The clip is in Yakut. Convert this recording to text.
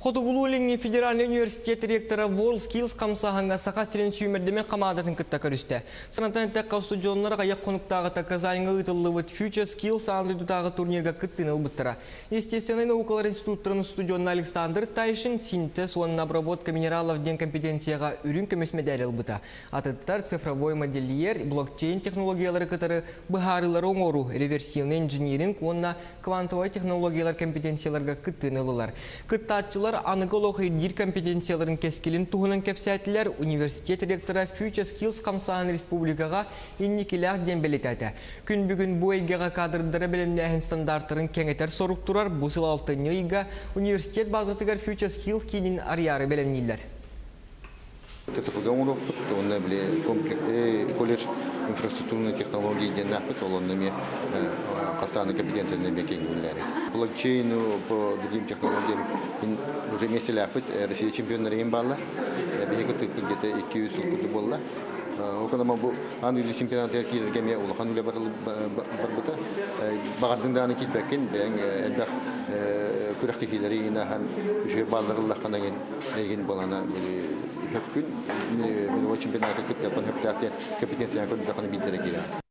Хотугулуу-Илиҥҥи федеральнай университет ректора WorldSkills хамсааһыҥҥа Саха сирин сүүмэрдэммит хамаандатын кытта көрүстэ. Санатан эттэххэ, устудьуоннар аҕыйах хонуктааҕыта Казаньҥа ыытыллыбыт Future Skills аан дойдутааҕы турнирга кыттыыны ылбыттара. Естественнай наукалар институттарын устудьуона Александр Тайшин синтез уонна обработка минералов диэн компетенцияҕа үрүҥ көмүс мэдээли ылбыта. Атыттар цифровой модельер, блокчейн технологиялары кытары быһаарыылары оҥоруу, реверсивный инжиниринг уонна квантовай технологиялар компетенцияларга кыттыыны ыллылар. Кыттааччылар аныгы олох ирдиир компетенцияларын кэскилин туһунан кэпсээтилэр, университет ректора Future Skills хамсааһын республикаҕа инникилээх диэн бэлиэтээтэ. Күн бүгүн бу эйгэҕэ кадрдары бэлэмнээһин стандартарын кэҥэтэр сорук турар, бу сыл алтынньы ыйга университет базатыгар Future Skills киинин арыйаары бэлэмнииллэр. КТП-га оҥоруохпут уонна били колледж инфраструктурной технологии диэннээхпит, ол онно эмиэ хастааны компетенцияны эмиэ киэҥ Блокчейну по другим технологиям уже миэстэлээхпит, Россия чемпионнары иһин бааллар. Биһиги кыттыыппыт где-то 200 сыл курдук буолла. Ол бу аан дойду чемпионатыгар киирэргэ эмиэ улахан үлэ барбыта. Баҕардыҥ даҕаны киирбэккин, бэйэҥ элбэх күрэхтэһиилэри иҥин ааһан үчүгэй бааллар ыллаххына эйигин буолана били хөпкүн мировой чемпионатка кыттыахпын сөптөөх диэн компетенцияны көрдөххүнэ биирдэрэ киирэр.